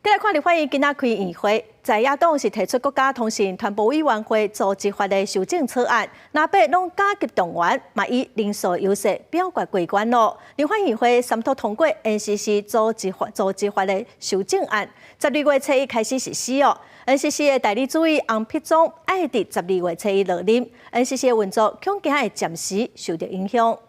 繼來看立法院今仔開院會，在野黨是提出國家通訊傳播委員會組織法的修正草案，藍白攏加急動員，嘛以人數優勢表決過關囉。立法院會三讀通過 NCC 組織法的修正案，12月初一開始實施哦。NCC 的代理主委翁碧忠愛佇12月初一落任，NCC 的運作恐驚會暫時受著影響。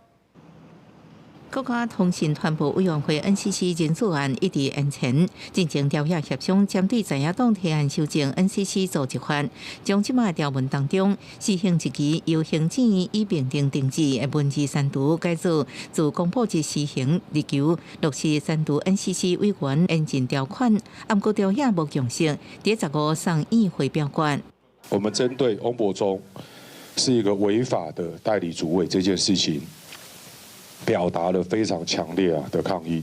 國家通訊傳播委員會 NCC 人事案一直延前，進前朝野協商針對在野黨提案修正 NCC 組織法，將這馬條文當中施行日期由行政院以命令定制的文字刪除，改做自公布日施行日求落實刪除 NCC 委員延任條款，毋過朝野無共識，佇15送院會表決。我們針對翁博忠是一個違法的代理主委這件事情，表達了非常強烈啊的抗議，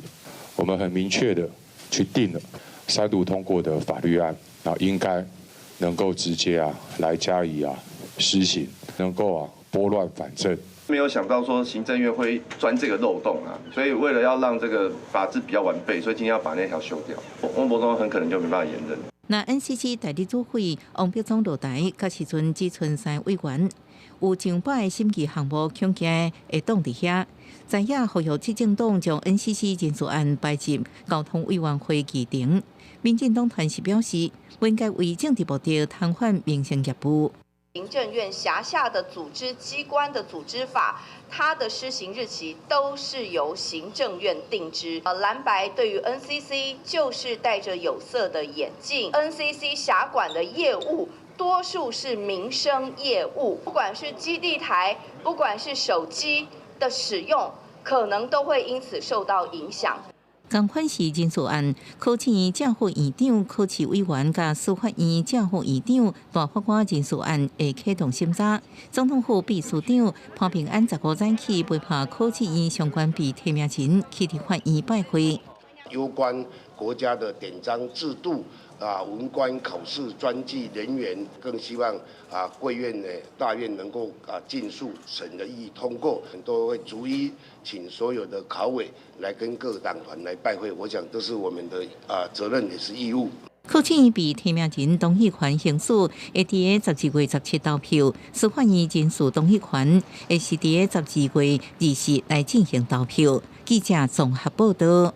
我們很明確的去定了三讀通過的法律案，啊應該能夠直接啊來加以啊施行，能夠啊撥亂反正。沒有想到說行政院會鑽這個漏洞啊，所以為了要讓這個法制比較完備，所以今天要把那條修掉。翁博忠很可能就沒辦法延任。那 NCC 代理主委翁碧忠落台，彼時陣只賰三委員，有上百个審議項目恐驚會擋佇遐。在野呼籲執政黨將 NCC 人事案擺入交通委員會議程。民進黨團是表示，不應該為政治目的癱瘓民生業務。行政院轄下的組織機關的組織法，它的施行日期都是由行政院定之。藍白對於 NCC 就是戴着有色的眼鏡，NCC 轄管的業務多數是民生業務，不管是基地台，不管是手機的使用，可能都會因此受到影響。仝款是人事案，考試院正副院長、考試委員佮司法院正副院長、大法官人事案會啟動審查。總統府秘書長潘孟安15早起陪伴考試院相關被提名人去立法院拜會。攸關國家的典章制度啊，文官考試專技人員，更希望啊，貴院呢大院能夠啊盡速審議通過，都會逐一請所有的考委來跟各黨團來拜會，我想這是我們的啊責任也是義務。考試院被提名人董以權行使會佇个12月17投票，司法院人事同意權會是佇个12月24來進行投票。記者綜合報道。